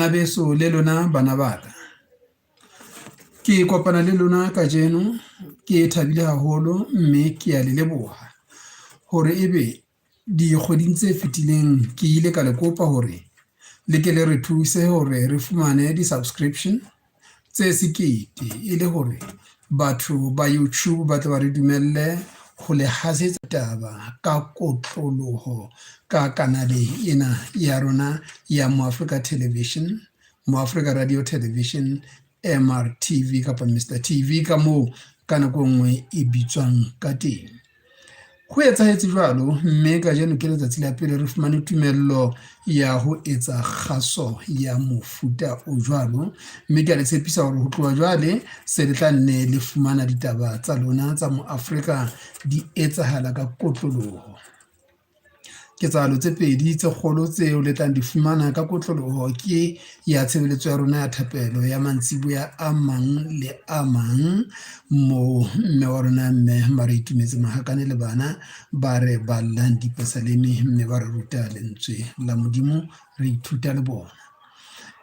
Bana beso le lona bana ba ka, ke kopana le lona kajeno ke thabile haholo, mme ke a le leboha hore ebe dikgweding tse fetileng ke ile ka le kopa hore le ke le re thuse hore re fumane di-subscription tse 1000 e le hore batho ba YouTube ba tle ba re dumelle ho le hasetsa taba ka kotloloho ka kanale ena ya rona ya MoAfrika Television, MoAfrika Radio Television, MRTV kapa Mister TV ka moo ka nako e nngwe e bitswang ka teng. Ho etsahetse jwalo, mme kajeno ke letsatsi la pele re fumane tumello ya ho etsa kgaso ya mofuta o jwalo. Mme ke a le tshepisa hore ho tloha jwale se le tla nne le fumana ditaba tsa lona tsa moAfrika di etsahala ka kotloloho. Ketsahalo tse pedi tse kgolo tseo le tlang di fumana ka kotloloho ke ya tshebeletso ya rona ya thapelo ya mantsiboya a mang le a mang moo mme wa rona mme Mareitumetse Mahakane le bana ba re ballang dipesaleme mme ba re ruta lentswe la Modimo re ithuta le bona.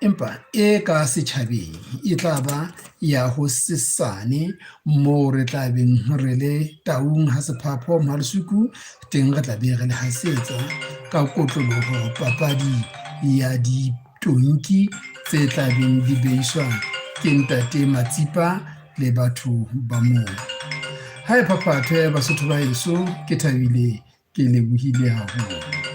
Empa e ka setjhabeng e tla ba ya hosesane moo re tla beng re le Taung ha Sephapho Mmalsuku teng re tla be re le hasetsa ka kotloloho papadi ya ditonki tse tla beng di beiswa ke ntate Matsipa le batho ba moo. Ha e phaphathwe Basotho ba heso ke thabile ke lebohile haholo.